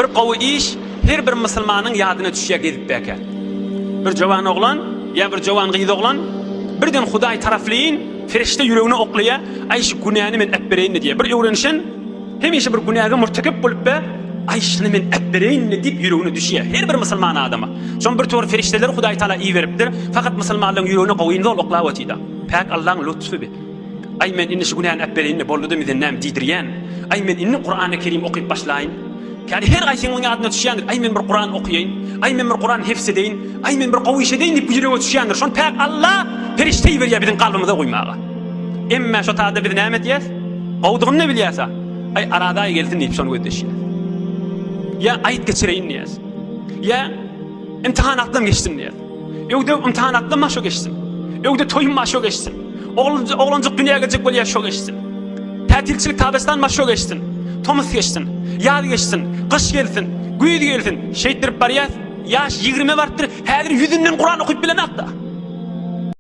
Bir gowy iş her bir musulmanyň ýadyna düşýär gezip bäkä. Bir jowan oglan ýa bir jowan gyz oglan birden Hudaý taraflyýyn perişde ýüregine oklaýar, aý şu günäni men äpbereýin-le diýýär. Bir öwrenişen hemişe bir günäge murtekep bolup be, aý şuny men äpbereýin-le diýip ýüregine düşýär. Her bir musulman adama. Şoň bir towar perişdeleri Hudaý Taala iberipdir. Fakat musulmanlaryň ýüregine gowyny zol oklap otyda. Päk Allaň lutfy bi. Aý men indi şu günäni äpbereýin-le boldy-da mizem näme diýdirýän. Aý men indi Kurany Kerim okyp başlaýyn. Kädi her gaýsyňyň ýadyna düşýändir, aý men bir Kuran okaýaýyn, aý men bir Kuran hefz edeýin, aý men bir gowy iş edeýin diýip ýürege düşýändir. Şony päk Alla perişde iberýär biziň kalbymyza guýmaga. Emme şo taýda biz näme edýäs? Gowudygyny-da bilýäs-a. Aý Arazaý gelsin diýip şony gözleşýäs. Ýa aýyt geçireýin diýýäs. Ýa imtihan atlam geçsin diýýäs. Öwde ymtahan atlama şo geçsin. Öwde toýum bar şo geçsin. Oglanjyk dünýä geljek bolýar şo geçsin. Tätilçilik tabestan bar şo geçsin. Tomus geçsin. Ýaz geçsin. Gyş gelsin. Güýz gelsin. Şeýtdirip barýas. Ýaş ýigrimä barypdyr. Häzir ýüzünden Kuran okyp bilenok-da.